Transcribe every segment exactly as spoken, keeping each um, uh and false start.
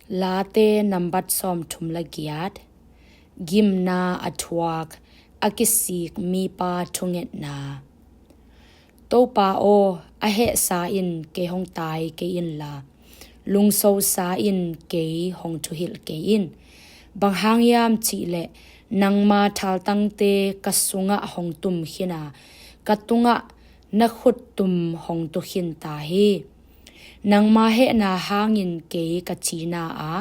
Late nambat sawmthum le giat. Gimna a thuak, a kisik mipa thungetna. Topa aw, a hehsa in kei hong tai kei inla, lungsosa in kei hong thuhilh kei in. Bang hang hiam cihleh nangma thaltangte ka sungah hong tum khin a, ka tungah na khuttum hong tu khin ta hi. Nangma hehna hangin kei ka cina a,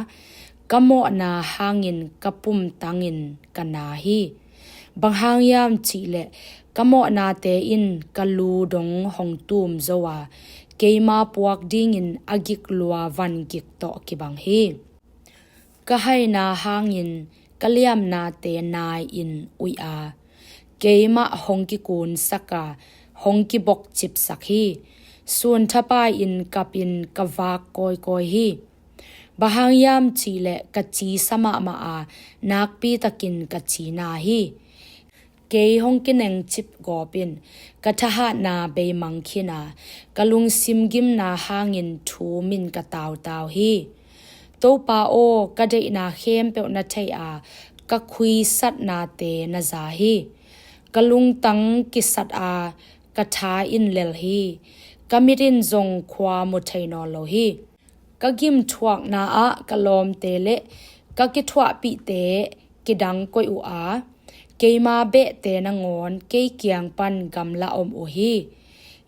ka mawhna hangin ka pumtangin ka na hi. Bang hang hiam cihleh ka mawhnate in ka lu dong hong tum zo a, keima puak dingin a gik lua van gik tawh kibang hi. Ka haina hangin ka liamnate nai-in uih a, keimah hong kikunsak a, hong kibokcipsak hi. Sunthapai-in kapin ka vak kawikawi hi. Bang hang hiam cihleh ka cisa mahmah a, nakpitakin ka cina hi. Kei hong kinengcip gawpin ka thahatna beimang khin a, ka lungsim gimna hangin thumin ka tautau hi. Topa aw, ka deihna khempeuh na thei a, ka khuisatnate na za hi. Ka lungtang kisat a, ka tha in lel hi. Ka mit in zong khua mu thei nawn lo hi. Ka gimthuakna ah ka lawmte le ka kithuahpihte kidang koih uh a, keima behte nangawn kei kiang pan gamla om uh hi.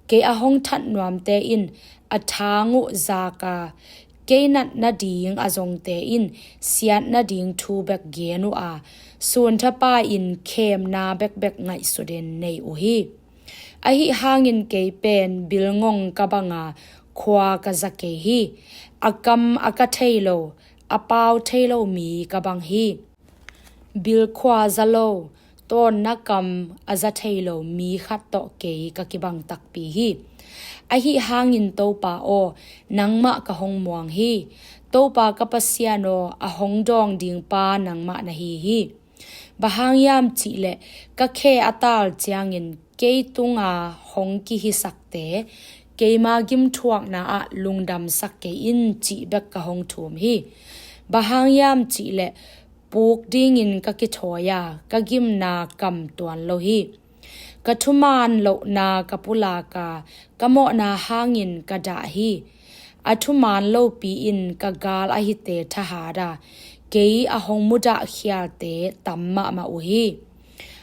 Kei a hong that nuamte in a thang uh zak a, kei nat nading a zongte in siat nading thu bek gen uh a, sunthapai-in khemna bekbek ngaihsutin nei uh hi. Ahi hangin kei pen bilngong ka bang a, khua ka za kei hi. A kam a ka thei lo, a pau thei lo mi ka bang hi. Bilkhua za lo, tawnna kam a za thei lo mi khat tawh kei ka kibang takpi hi. Ahi hangin Topa aw, nangmah ka hong muang hi. Topa ka Pasian aw, a hong dawng ding pa nangmah na hi hi. Bang hang hiam cihleh ka khe a tal ciangin kei tunga hong kihisakte keima gimthuakna ah lungdamsak kei in, cih bek ka hong thum hi. Bang hang hiam cihleh puk dingin ka kithawi a, ka gimna kam tuan lo hi. Ka thuman lohna ka pulak a, ka mawhna hangin ka dah hi. A thuman lopi-in ka gal a hite thahat a, kei a hong mudah khialte tam mahmah uh hi.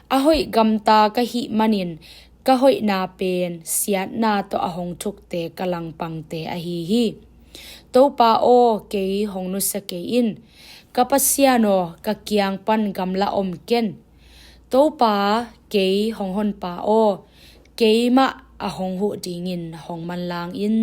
A hoih gamta ka hih manin ka hoihna pen siatna tawh a hong thukte ka langpangte ahi hi. Topa aw, kei hong nusia kei in. Ka Pasian aw, ka kiang pan gamla om ken. Topa, kei hong honpa aw, keimah a hong huh dingin hong manlang in.